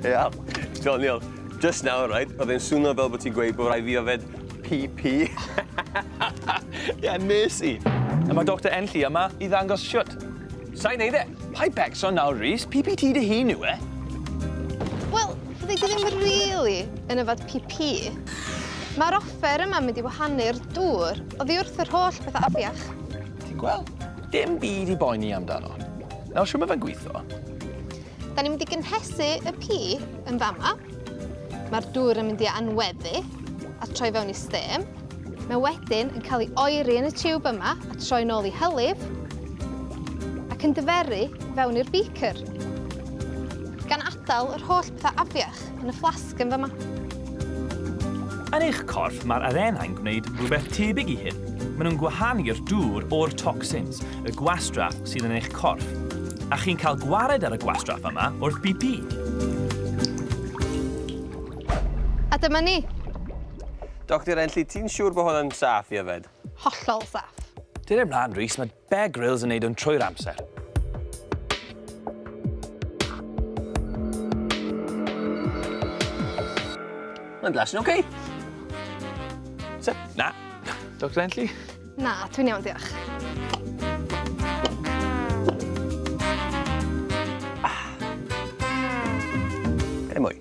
Ia, doniol. Just now, right, oedd e'n swno fel bod ti'n gweud bod rhaid fi yfed PP. Ie, nes i. A mae Dr Enlli yma i ddangos shwt. Sa'n neud e? Paid becso nawr, Rhys. PPT dy hun yw e. Wel, fyddi di ddim really yn yfed PP. Mae'r offer yma'n mynd i wahanu'r dŵr oddi wrth yr holl bethau afiach. Ti'n gweld? Dim byd i boeni amdano. Nawr, shwt mae fe'n gweithio? Da ni'n mynd i gynhesu y pî yn fama. Mae'r dŵr yn mynd i anweddu a troi fewn i stêm. Mae wedyn yn cael ei oeri yn y tiwb yma a troi nôl i hylif ac yn dyferu fewn i'r beaker, gan adael yr holl pethau afiach yn y fflasg yn fama. Yn eich corff, mae'r arennau'n gwneud rhywbeth tebyg i hyn. Maen nhw'n gwahanu'r dŵr o'r toxins, y gwastraff sydd yn eich corff. A chi'n cael gwared ar y gwastraff yma wrth BP. A dyma ni. Dr Enlli, ti'n siŵr bod hwnna'n saff i yfed? Hollol saff. Dere ymlaen, Rhys, mae Bear Grylls yn neud o'n trwy'r amser. Mae'n blasu'n oce. Sip? Na. Dr Enlli? Na, dwi'n iawn, diolch. Ga i mwy?